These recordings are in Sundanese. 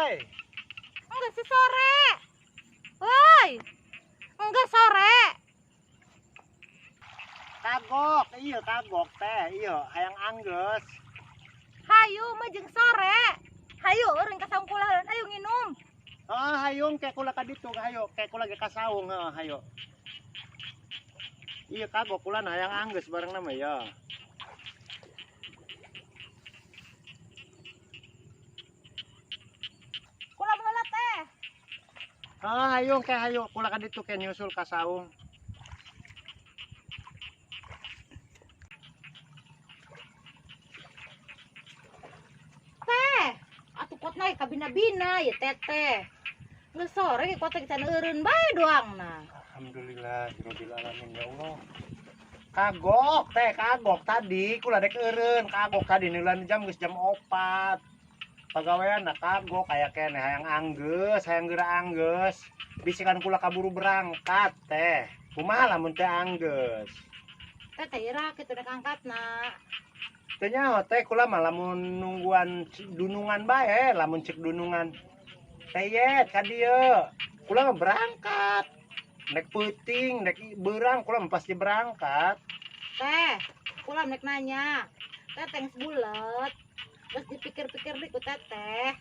Woi. Enggak sih sore. Woi. Enggak sore. Kagok, iya kagok teh, iya hayang anggeus. Hayu mah jeung sore. Hayu eureun ka saung kula, hayu nginum. Ah, hayu ke kula ka ditu, hayu ke kula ge ka saung, heuh hayu. Iya kagok kula na hayang anggeus bareng nama ya. Kula baheula teh. Ah, hayu ke hayu kula ka ditu ke nyusul ka saung. Teh, atuh kot naik kabina-bina ya teteh. Geus sore ge kot can eureun bae doangna. Alhamdulillah, rabbil alamin ya Allah. Kagok teh, kagok tadi kula dek eureun, kagok tadi niulan jam geus jam 4. Pagawean na kagok aya keneh hayang anggeus, hayang geura anggeus. Bisikan kula kaburu berangkat teh. Kumaha lamun teh anggeus? Teh teh ira kitu dek angkatna. Teu nyaho teh kula mah lamun nungguan dunungan bae, lamun cek dunungan. Teh yet ka dieu. Kula mah berangkat. Nek peuting, nek beurang kula mah pasti berangkat. Teh, kula nek nanya. Teh teh geus bulet. Geus dipikir-pikir deui ku teteh.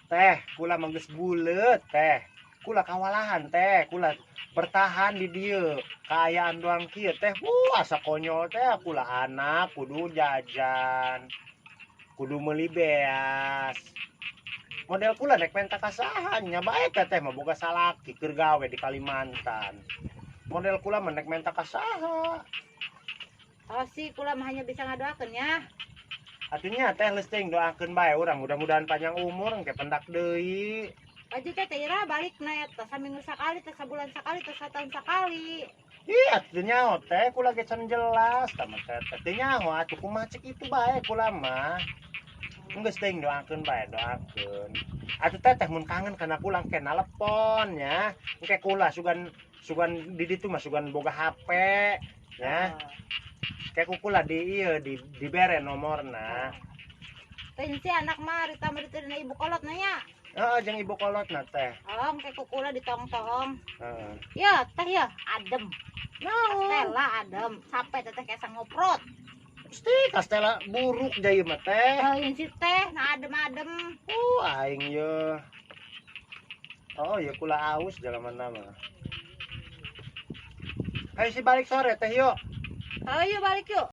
Teh, kula mah geus bulet teh. Kula kawalahan teh, kula bertahan di dieu. Kaayaan doang kieu teh, asa konyol teh kula anak kudu jajan. Kudu meuli beas. Model kula nek menta ka saha nya bae teteh mah boga salaki keur gawe di Kalimantan. Model kula mah nek menta ka saha. Oh sih kula mah hanya bisa ngadoakeun ya. Atunya teh leus teuing doakeun bae urang mudah-mudahan panjang umur engke pendak deui. Baju teh teh ira balik na eta saminggu sakali teh sabulan sakali teh satahun sakali. Ih atuh nyaho teh kula ge can jelas tah mah teh teh nyaho atuh kumaha cek itu bae kula mah. Geus teuing doakeun bae doakeun. Atuh teteh mun kangen kana kula engke nalepon nya. Engke kula sugan sugan di ditu mah sugan boga HP nya. Engke ku kula di ieu di dibere nomorna. Teh si anak mah rita mah ditu dina ibu kolot na nya. Heeh jeung ibu kolotna teh. Oh engke ku kula ditongtong. Heeh. Ya teh ya adem. Naon? Kastela adem sampai teteh kesa ngoprot. Pasti kastela buruk jaya mah teh. Lain si teh nah adem-adem. Aing ye. Oh ya kula aus jalaman mah. Ayo si balik sore teh yuk. Ayo balik yuk.